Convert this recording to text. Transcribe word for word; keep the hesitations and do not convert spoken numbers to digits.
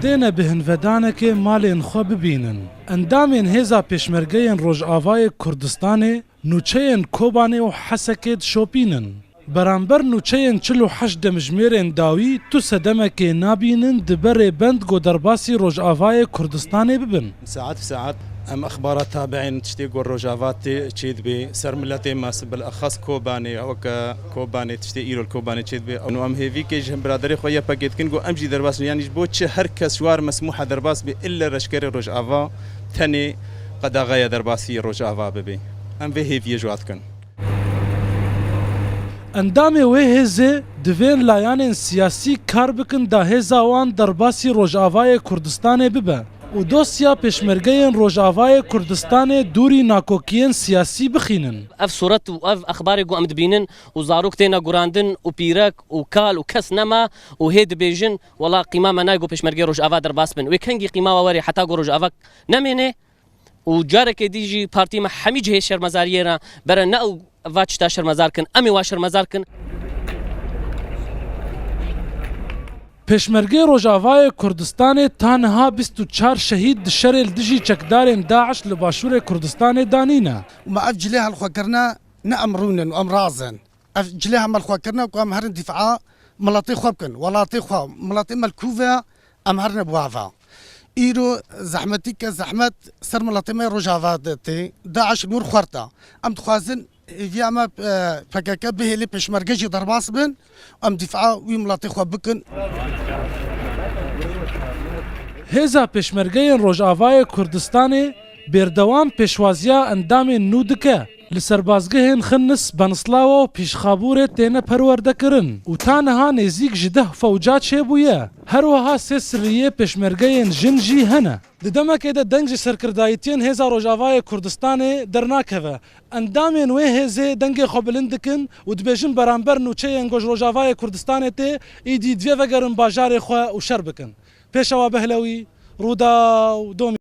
Dêne bi hinvedanekê malên xwe bibînin. Endamên Hêza Pêşmergeyên Rojavayê Kurdistanê nûçeyên Kobanê û Hesekê dişopînin. Beramber nûçeyên çil û heşt demjimêrên dawî tu sedemekê nabînin di berê bend ku derbasî Rojavayê Kurdistanê bibin. Saet bi saet em exbara tabiên tiştê ku Rojava tê çêdibê, ser miletê me, bilexas Kobanê, weke Kobanê, tiştê îro li Kobanê çêdibê. Û em hêvîkê ji biraderê xwe Y P G dikin ku em jî derbas bin. Yanî ji bo çi her kes ji war mesmûha derbas bê, ille leşkerê Rojava tenê qedaxeya derbasî Rojava bibê. Em vê hêviyê ji wa dikin. Endamê wê hêzê divên layanên siyasî kar bikin da hêza wan derbasî Rojavayê Kurdistanê bibe û dosya pêşmergeyên Rojavayê Kurdistanê dûrî nakokiyên siyasî bixînin. Ev sûret û ev exbarê ku em dibînin û zarok têne gurandin û pîrek û kal û kes nema û hê dibêjin, wela qîma me nayê ku pêşmergeyê Rojava derbas bin. Wê kengî qîma we were heta ku Rojava nemêne? Û carekê dî jî partî me hemî cihê şermezariyê re bere ne ew va tişta şermezar kin, em ê wa şermezar kin. Pêşmergê Rojavayê Kurdistanê ta niha bîst û çar şehîd di şerê li dijî çekdarên DAIŞ li başûrê Kurdistanê danîne. Û me ev cilê helxwekirine ne em rûnin û em razin. Ev cilê heme helxwekirine ku em herin dîfaa miletê xwe bikin, welatê xwe, miletê me li ku ve, em herine bi wa ve. Îro zehmetî ke zehmet ser miletê me Rojava de tê, DAIŞ li wir xwert e. Em dixwazin hêviya me, e, P K K bihêlê pêşmerge jî derbas bin, em dîfaa wî miletê xwe bikin. Hêza Pêşmergeyên Rojavayê Kurdistanê berdewam pêşwaziya endamên nû dike. Li serbazgehên Xinnis, Benislawa û Pîşxabûrê têne perwerdekirin û ta niha nêzîk ji deh fewca çêbûye. Her wiha sê sirriyê pêşmergeyên jin jî hene. Di demekê de deng ji serkirdayîtiyên Hêza Rojavayê Kurdistanê dernakeve. Endamên wê hêzê dengê xwe bilind dikin û dibêjin beramber nûçeyên ku ji Rojavayê Kurdistanê tê, îdî divê vegerin bajarê xwe û şer bikin. Pêşewa Behlewî, Rûdaw, Domî.